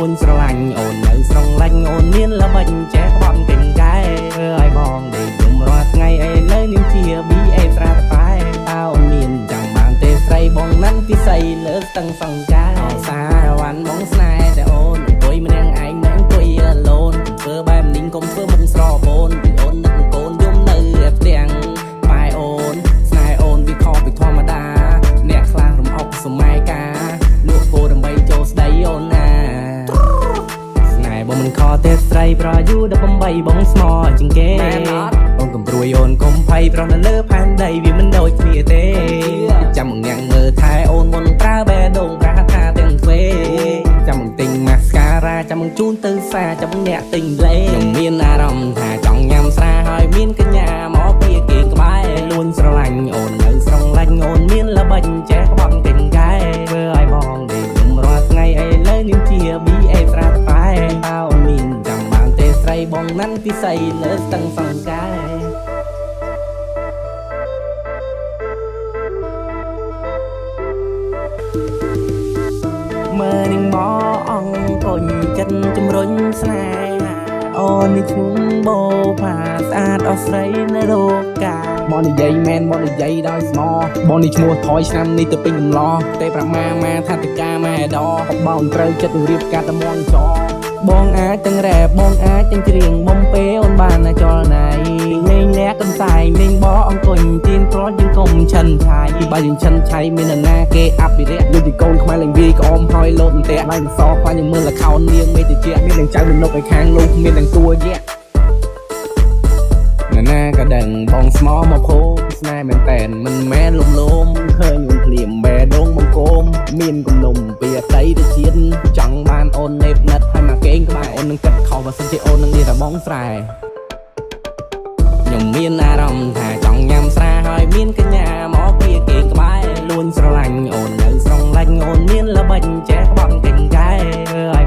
ួចស្រឡាញ់អូននៅស្រងឡាញ់អូនមានល្បិចចេះក្បត់កេងកែធ្វើឲ្យបងដេកយំរាល់ថ្ងៃឥឡូវនាងជា BA ត្រាតែតើអូនមានចាំបានទេស្រីបងណាន់ពិសីលើស្ទឹងសង្កាសារវ៉ាន់បងស្នេហ៍តែអូនអង្គុយម្នាក់ឯងមិនអង្គុយ alone ធ្វើបែបនេះកុំធ្វើមុខស្រពោនពីអូននឹកកូនយំនៅឯផ្ទាំងប៉ែអូនស្នេហ៍អូនវាខុសពីធម្មតា អ្នកខ្លះរំអុកសម័យកាលក់គោដើម្បីចូលស្ដីអូនណា ស្នេហ៍បងមិនខកទេស្រីប្រយូ18បងស្មោជាងគេ មែនអត់ បងកំព្រួយអូនកុំភ័យប្រុសនៅលើផែនដីវាមិនដូចគ្នាទេចាំមកញ៉ាំងមើលថែអូនមុនប្រើបេះដូងប្រាថាទាំងទ្វេចាំមកទិញម៉ាស្ការ៉ាចាំមកជូនទៅសាចាំមកអ្នកទិញលេខ្ញុំមានអារម្មណ៍ថាចង់ញ៉ាំស្រាហើយមានកញ្ញាមកពីគេក្បែរលួចស្រឡាញ់អូននៅស្រងឡាញ់អូនមានល្បិចចេះក្បត់កេងកែធ្វើឲ្យបងដេកយំរាល់ថ្ងៃឥឡូវនាងជា BA ត្រាតែតើអូនមានចាំបានទេស្រីបងណាន់ពិសីលើស្ទឹងសង្កែ មើលនឹងមកអង្គុញចិត្តជំរុញស្នេហាអូននេះឈ្មោះបោផាស្អាតអស់ស្រីនៅលោកកាមកនិយាយមែនមកនិយាយដោយស្មោបងនេះឈ្មោះថយឆ្នាំនេះទៅពេញកំឡោទេប្រាប់ម៉ាម៉ាថាតកាម៉ែដបងត្រូវចិត្តរៀបការតំងចបងអាចទាំងរ៉ែបងអាចទាំងច្រៀងបំពេអូនបានណាចលណៃលេងលាក់កំសែងលេងបអង្គុញទៀនត្រល់យើងកុំឆិនឆាយពីបើយើងឆិនឆៃមាននរណាគេអភិរក្សដូចជាកូនខ្មែរលេងវាយក្អមហើយលោតអន្ទាក់ឡៃសខ្លាញ់មើលល្ខោននាងមេតិចមានទាំងចៅមនុស្សឲ្យខាងលោកមានទាំងតួយៈ ណាណាក៏ដឹងបងស្មោមកភោស្នេហ៍មែនតែនមិនមែនលំលមឃើញអូនភ្លាមបែដងបង្គោមមានគំនុំពីអតីតជាតិចង់បានអូននេបនិតហើយមកគេងក្បែរអូននឹងគិតខុសបើសិនជាអូននឹងនិយាយថាបងស្រែខ្ញុំមានអារម្មណ៍ថាចង់ញ៉ាំស្រាហើយមានកញ្ញាមកពីគេងក្បែរលួចស្រឡាញ់អូននៅស្រងឡាញ់អូនមានល្បិចចេះក្បត់កេងកែធ្វើឲ្យ